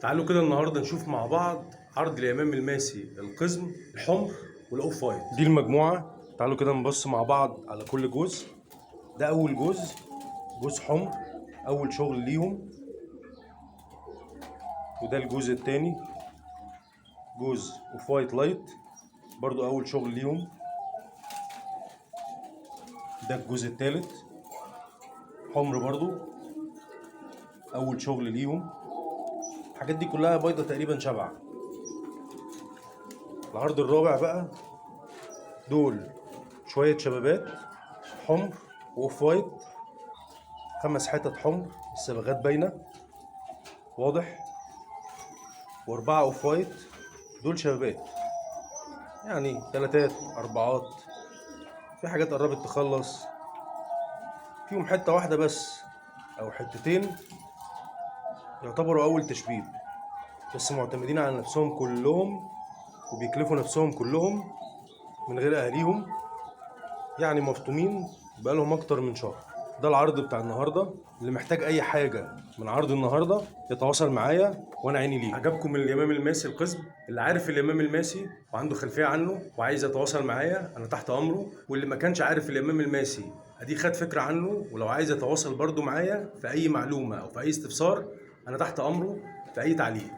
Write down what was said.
تعالوا كده النهارده نشوف مع بعض عرض اليمام الماسي القزم الحمر وال off white. دي المجموعة، تعالوا كده نبص مع بعض على كل جوز. ده اول جوز، جوز حمر، اول شغل ليهم. وده الجوز التاني، جوز off white light، برضو اول شغل ليهم. ده الجوز التالت، حمر برضو، اول شغل ليهم. الحاجات دي كلها بيضة تقريبا شبع. العرض الرابع بقى، دول شوية شبابات حمر و off white، 5 حتت حمر، الصبغات باينة واضح، و4 off white. دول شبابات يعني تلاتات اربعات، في حاجات قربت تخلص، فيهم حتة واحدة بس او حتتين يعتبروا اول تشبيب، بس معتمدين على نفسهم كلهم وبيكلفوا نفسهم كلهم من غير اهاليهم، يعني مفطومين بقالهم اكتر من شهر. ده العرض بتاع النهارده. اللي محتاج اي حاجة من عرض النهارده يتواصل معايا وانا عيني ليه. عجبكم اليمام الماسي القزم؟ اللي عارف اليمام الماسي وعنده خلفية عنه وعايز يتواصل معايا انا تحت امره، واللي ما كانش عارف اليمام الماسي ادي خد فكرة عنه، ولو عايز يتواصل برده معايا في اي معلومة او في اي استفسار انا تحت امره في اي تعليق.